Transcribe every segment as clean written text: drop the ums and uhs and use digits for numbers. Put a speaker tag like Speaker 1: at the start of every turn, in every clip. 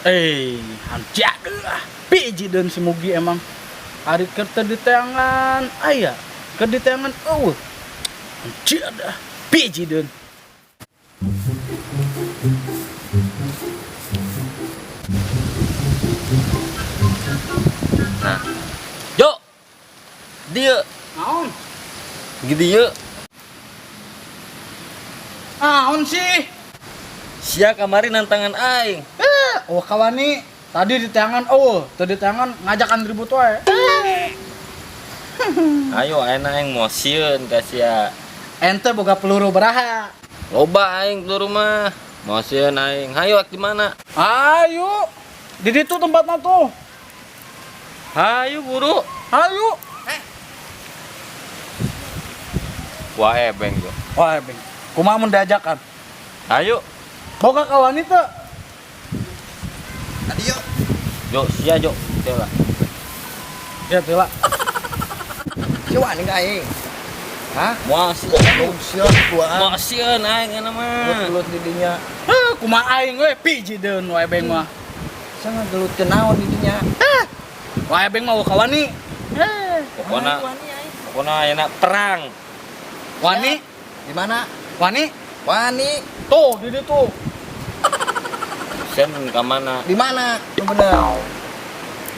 Speaker 1: Hancak biji dan si Mugi emang. Ari keur teu diteangan aya, keur diteangan eueuh. Hancak dah biji deun.
Speaker 2: Nah. Jo. Dia
Speaker 1: Naon?
Speaker 2: gitu ye.
Speaker 1: Naon sih?
Speaker 2: Sia kamari nantangan aing.
Speaker 1: Oh kawani tadi diteangan eueuh, teu diteangan ngajakan ribut wae.
Speaker 2: Ayo ayeuna aing mosioun ka sia.
Speaker 1: Ente boga peluru beraha.
Speaker 2: Loba aing peluru mah. Mosioun aing. Hayo di mana?
Speaker 1: Ayo. Di ditu tempatna tuh.
Speaker 2: Hayu buru.
Speaker 1: Ayo.
Speaker 2: Wah ebeng jo.
Speaker 1: Wah, beng. Kumaha mun diajakan?
Speaker 2: Ayo.
Speaker 1: Boga kawani teu?
Speaker 3: Tadi yuk.
Speaker 2: Jo, sia jo. Teu lah.
Speaker 1: Ya teu lah.
Speaker 3: Si wani ka aing. Hah?
Speaker 2: Moal sia.
Speaker 3: Goblok sia duaan.
Speaker 2: Mosioun aing euna mah.
Speaker 3: Gelut di dinya.
Speaker 1: Heh, kumaha aing we piji deun wae beng mah.
Speaker 3: Sia ngagelutkeun naon di dinya?
Speaker 1: Wae beng mah kawani. Heh,
Speaker 2: Pokona
Speaker 3: Wani aing.
Speaker 2: pokona ayeuna perang.
Speaker 1: Wani,
Speaker 3: Di mana?
Speaker 1: wani.
Speaker 3: Wani.
Speaker 1: Tuh, di ditu.
Speaker 2: Sen ka mana?
Speaker 3: Di mana? Nu bener.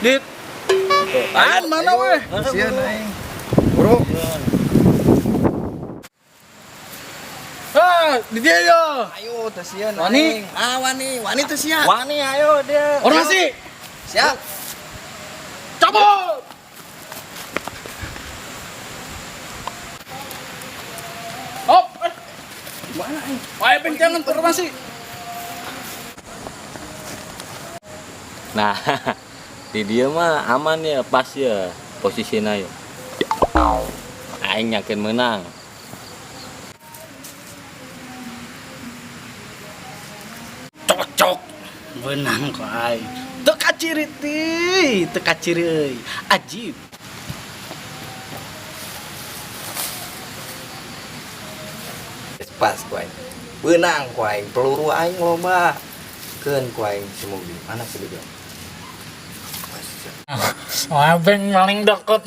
Speaker 1: Di
Speaker 2: Tuh,
Speaker 1: an mana we?
Speaker 3: Sieun aing. Buru.
Speaker 1: Ah, di dieu yo.
Speaker 3: Ayo teu sieun
Speaker 1: Wani.
Speaker 3: aing. Ah wani, wani teu sia.
Speaker 2: Wani ayo dia.
Speaker 1: Orasi.
Speaker 3: Siap.
Speaker 1: Cabut. Hop.
Speaker 3: Mana aing?
Speaker 1: Wae beng jangan formasi.
Speaker 2: Nah, di dia mah aman ya, pas ya posisinya ya. Aing yakin menang.
Speaker 1: Cocok. Menang kok aing. Teu kaciri ti, teu kaciri euy. Ajib.
Speaker 3: Pas ku aing. Beunang ku aing, peluru aing loba. Keun ku aing si Mugi. Mana si Bejo?
Speaker 1: Wah, beng paling deket.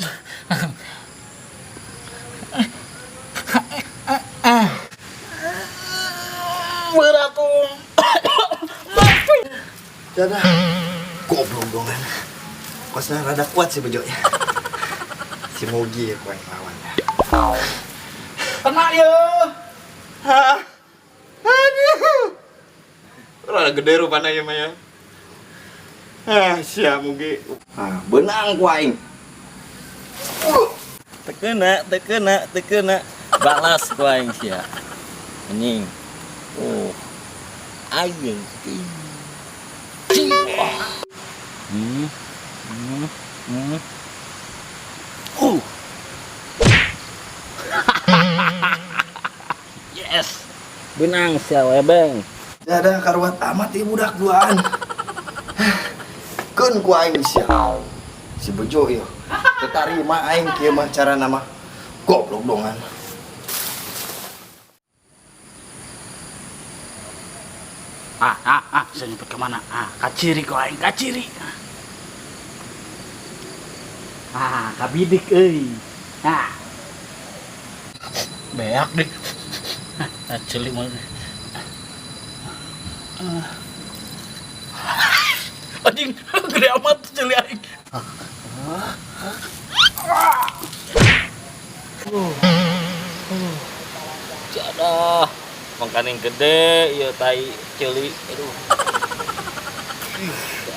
Speaker 1: Berat tuh.
Speaker 3: Dadah. Goblok dongan. Kosnya rada kuat si Bejo ya. Si Mugi ya ku aing lawan.
Speaker 1: Kena ya.
Speaker 3: Hah? Aduh. Rada gede rupana ieu mah ya. Ah, sia Mugi. Ah, beunang ku aing.
Speaker 2: Tekena, tekena, tekena. Balas ku aing sia. Anjing. Oh. Aing. Hmm. Hmm. Hmm. Yes. Benang sia we beng.
Speaker 3: Dadah karuat amat ieu budak duaan. Keun ku aing sia. Si Bejo ieu. Teu tarima aing kieu mah carana mah. Goblok dongan.
Speaker 1: Saya nyempet kemana? Ah, kaciri kok aing, kaciri. Ah, kabidik euy. Ah. Beak deh. Ah, celik mah. Ah. Anjing, gede amat celik aing.
Speaker 2: Jadah. Makaning gede ieu tai ceuli. Aduh.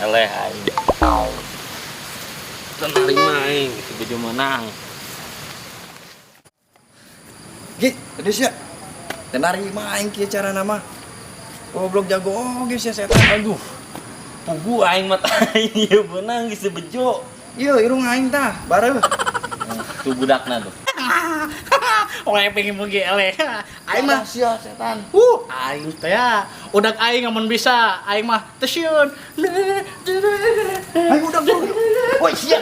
Speaker 2: Eleh aing. Tenarima aing si Bejo menang.
Speaker 3: Gi, tadi sia. Tenarima aing kieu carana mah. Goblok jago oge sia setan.
Speaker 2: Aduh. Pugu aing mah aing ieu beunang si Bejo.
Speaker 3: Ieu irung aing tah, bareuh.
Speaker 2: Tuh budakna tuh.
Speaker 1: Wae pengen mugi eleh. Aing mah
Speaker 3: sia setan.
Speaker 1: Aing teh ya. Udak aing amun bisa, aing mah teu sieun.
Speaker 3: Aing udah bro. Woi sia.